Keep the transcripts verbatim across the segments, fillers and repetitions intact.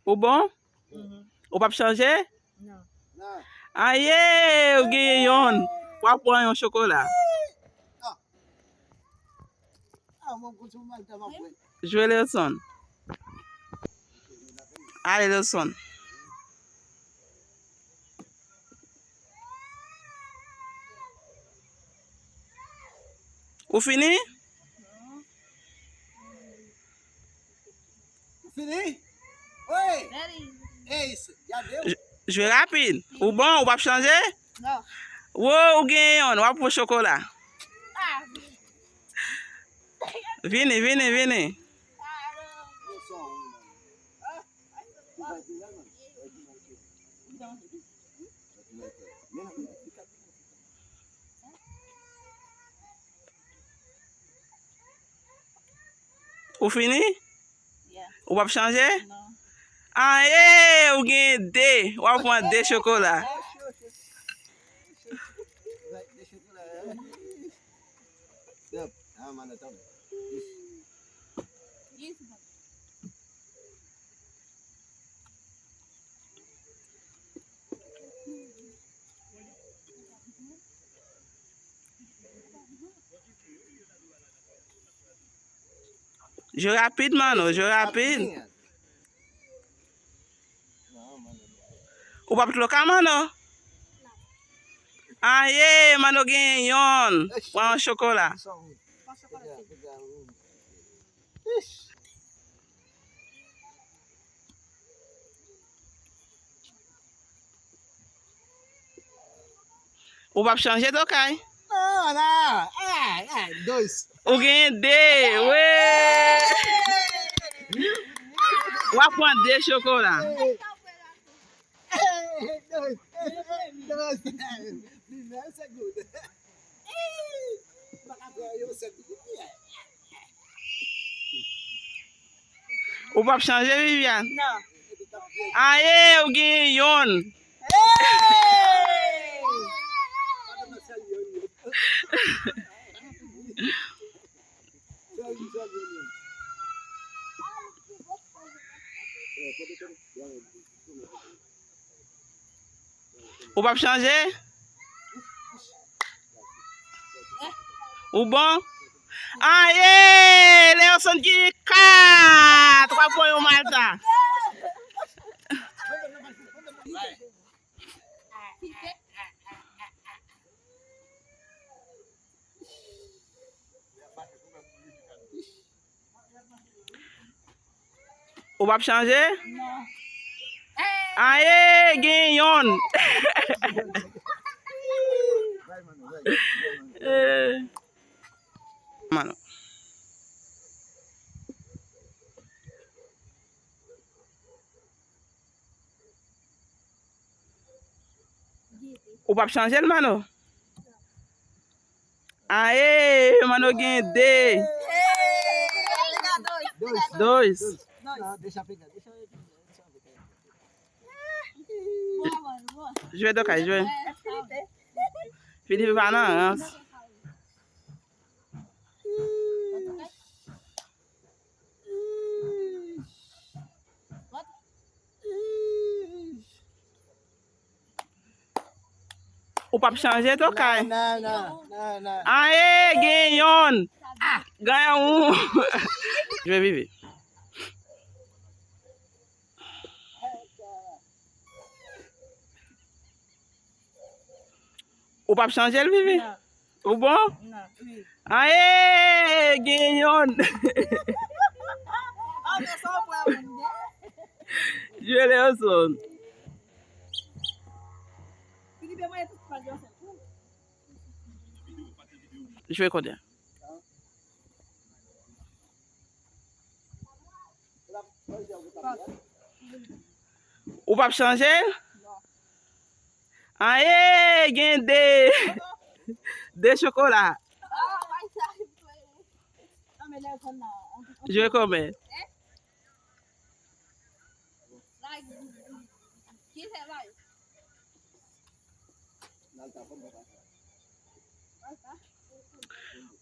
Ou bon? Ou p ap chanje? Aye, ou genyen yonn. W ap pran yon chokola. Jwe Leoson. Ale Leoson. Ou fini? Ou fini? Wi. Ey, gade w. Jwe rapid. Ou bon, ou p ap chanje? Non. Wo, ou genyen yonn, w ap pran chokola. Vini, vini, vini. Ou fini? Ou p ap chanje? Aye, ou genyen de. W ap pran de chokola. Jwe rapid, Mano, jwe rapid. Ou p ap twoka, Mano? Aye, Mano genyen yonn. Pran yon chokola. Ou p ap chanje tokay? Non, non. Ah, ah, dos. Ou genyen de. Wi. W ap pran de chokola. Dos. Dos. Primeiro, segundo. Ou p ap chanje, Viviane? Non. Aye, ou genyen yonn. Ou p ap chanje? Ou bon? Aye! Leoson ki kat! W ap pran yon malta. Ou p ap chanje? Non. Aye, gen yonn. Eh. Mano. Ou p ap chanje l, Mano? Aye, Mano gen de. Dos. Jwe tokay, jwe. Filipe pa nan rans. Ou p ap chanje tokay. Non, non, non, non, non. Aye, gen yonn. Gen yon. Jwe Vivi. Ou p ap chanje l, Vivi? Non. Ou bon? Non, wi. Aye, gen yonn. Ah, men sa w pran moun, non? Jwe Leoson. Filipe, mwen tout pa Leoson. Jwe konbyen? Ou p ap chanje l? Aye, gen de. De chokola. Jwe konbyen?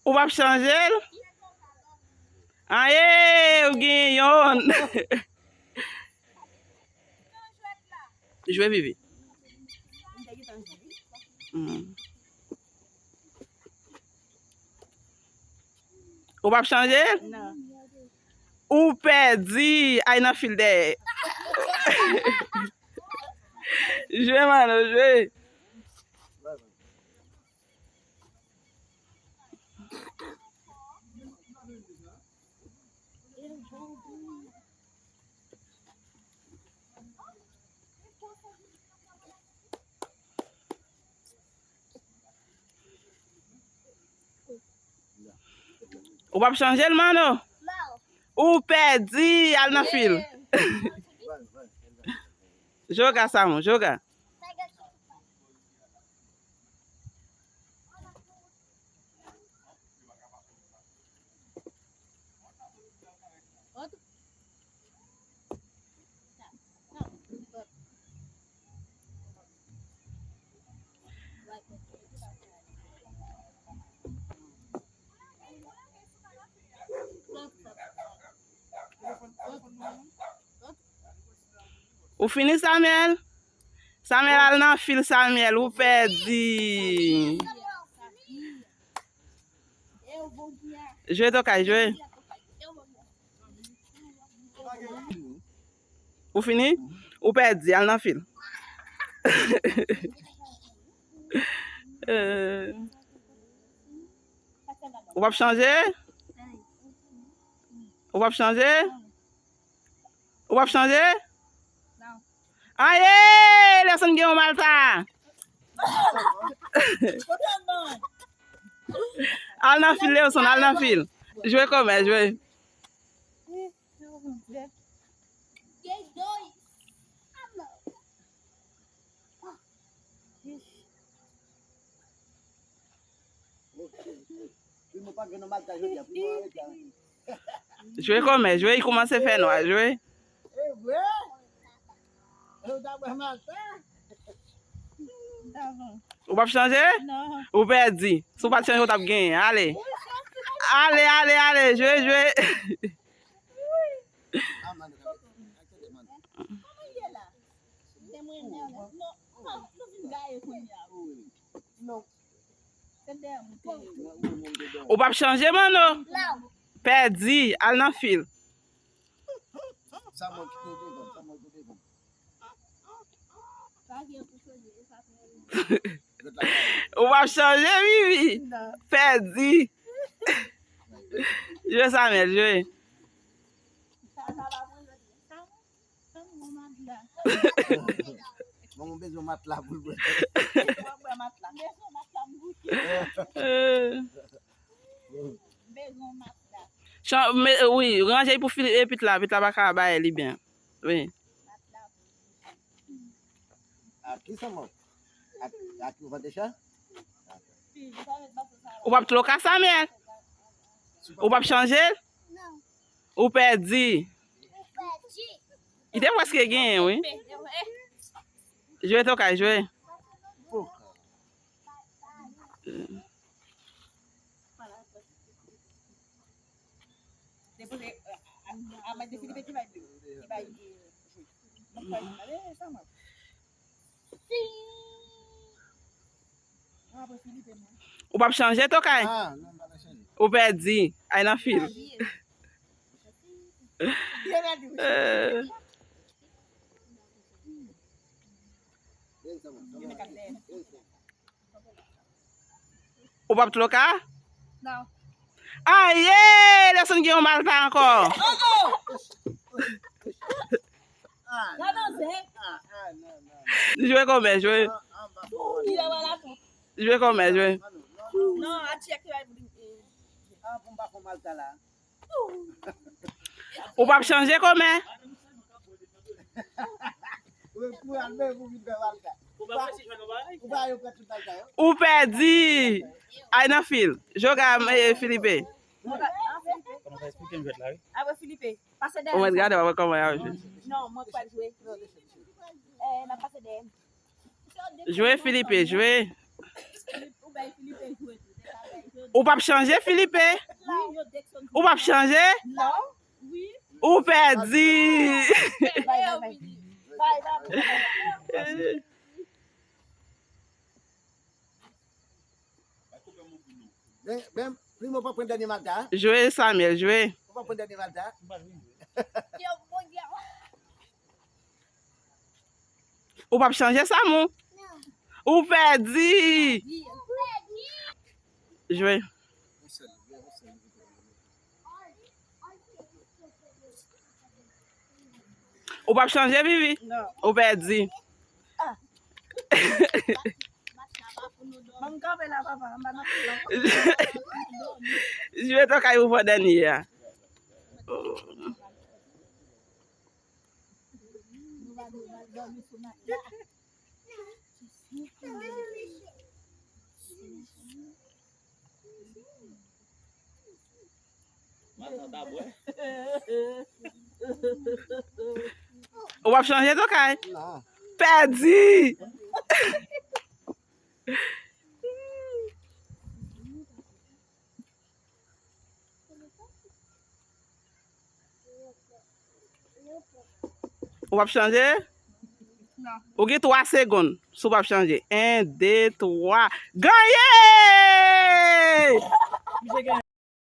Ou p ap chanje l? Aye, ou gen yonn. Jwe, Vivi. Hmm. Ou p ap chanje? Non. Ou pèdi. Ay nan fil dèyè. Jwe, mano, jwe. Ou p ap chanje l, mano? Ou pèdi, al nan fil. Joga, Samon, joga. Ou fini, Samuel? Samuel, al nan fil, Samuel, ou pèdi. Jwe, Tokay, jwe. Ou fini? Ou pèdi, al nan fil. Euh. Ou p ap chanje? Ou p ap chanje? Ou p ap chanje? Aye! Lèson gen yon malta. Al nan fil, Lèson, al nan fil. Jwe kòmè, jwe. Jwe kòmè, jwe, li kòmanse fè nwa, jwe. Ou p ap chanje? Ou pèdi. Si w pa t chanje, ou t ap genyen. Ale. Ale, ale, ale, jwe, jwe. Ou p ap chanje, mano? Pèdi, al nan fil. Ou p ap chanje, Vivi. Pèdi. Jwe, Samuel, jwe. Manman bezwen matla pou l bwè. Mwen bwè matla. Bezwen matla m bouke. Euh. Bezwen matla. Chan-, me, wi, ranje pou Fili-, e, Pitla, Pitla pa ka bay li byen. Wi. Matla pou li. Ak ki sa, man? Ak, ak yon vante chan? Ou p ap tloka, Samuel? Ou p ap chanje l? Ou pèdi. Li te prèske genyen, wi. Jwe, Tokay, jwe. Ou p ap chanje, Tokay? Ou pèdi. Ay nan fil. Euh. Ou p ap tloka? Non. Aye! Lèson gen yon malta ankò. Jwe kòmè, jwe. Jwe kòmè, jwe. Ou p ap chanje kòmè? Ou pèdi. Ay nan fil. Joga, eh, Filipe. Ou mèt gade, w ap wè kòman y ap jwe. Jwe, Filipe, jwe. Ou p ap chanje, Filipe? Ou p ap chanje? Ou pèdi. Ben, ben, Primo pa pran dènye malta. Jwe, Samuel, jwe. Ou pa pran dènye malta. Ou p ap chanje, Samou? Ou pèdi. Jwe. Ou p ap chanje, Vivi? Non. Ou pèdi. Ban m kanpe la, papa, m pa nan plan. Jwe tokay pou fò dènye a. Ou p ap chanje tokay? Non. Pèdi! Ou p ap chanje? Non. Ou gen twa segonn si w p ap chanje. En, de, twa. Ganye!